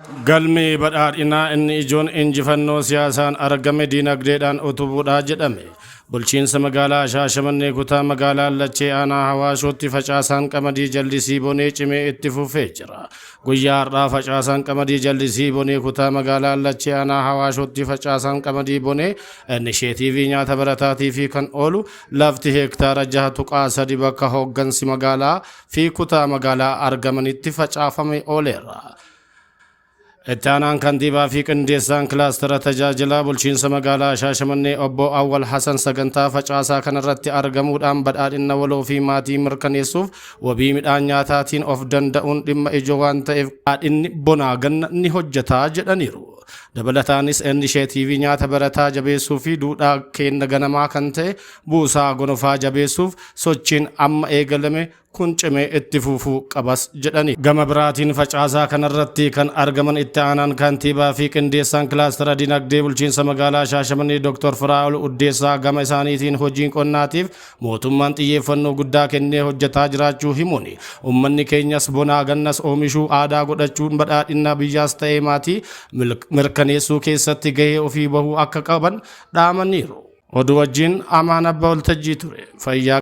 Galmi badhaadhinaa inni ijoon injifannoo siyaasaan argame diinagdeedhaan utubuudha jedhame. Bulchiinsa magaalaa Shaashamannee kutaa magaalaa Lachee aanaa Hawaashootti facaasaan qamadii jallisii bonee cimee itti fufee jira. Guyyaa har'aa facaasaan qamadii jallisii bonee kutaa magaalaa Lachee aanaa Hawaashootti facaasaan qamadii bonee inisheetiivii nyaata barataatii fi kan oolu lafti heektaara 6.3 bakka hooggansi magaalaa fi kutaa magaalaa argamanitti facaafame ooleera. Itti aanaan kantiibaa fi qindeessaan kilaastara tajaajilaa bulchiinsa magaalaa Shaashamannee obbo Awwal Hasan sagantaa facaasaa kanarratti argamuudhaan badhaadhina waloo fi maatii mirkaneessuuf wabii midhaan nyaataatiin of danda'uun dhimma ijoo waan ta'eef badhaadhinni bonaa ganna ni hojjetaa jedhaniiru. Dabalataanis inisheetiivii nyaata barataa jabeessuu fi duudhaa kenna ganamaa kan ta'e buusaa gonofaa jabeessuuf sochiin amma eegalame kun cimee itti fufuu qabas jedhani. Gama biraatiin facaasaa kanarratti kan argaman itti aanaan kantiibaa fi qindeessaan kilaastara dinagdee bulchiinsa magaalaa Shaashamannee Dr. Firaa'ol Uddeessaa gama isaaniitiin hojiin qonnaatiif mootummaan xiyyeeffannoo guddaa kennee hojjetaa jiraachuu himuun uummanni keenyas bonaa gannas oomishuu aadaa godhachuun badhaadhina biyyaas ta'ee maatii mirkaneessuu keessatti gahee ofii bahuu akka qaban dhaamaniiru. Oduu wajjin Amaan Abbaa Waltajjii ture. Fayyaa.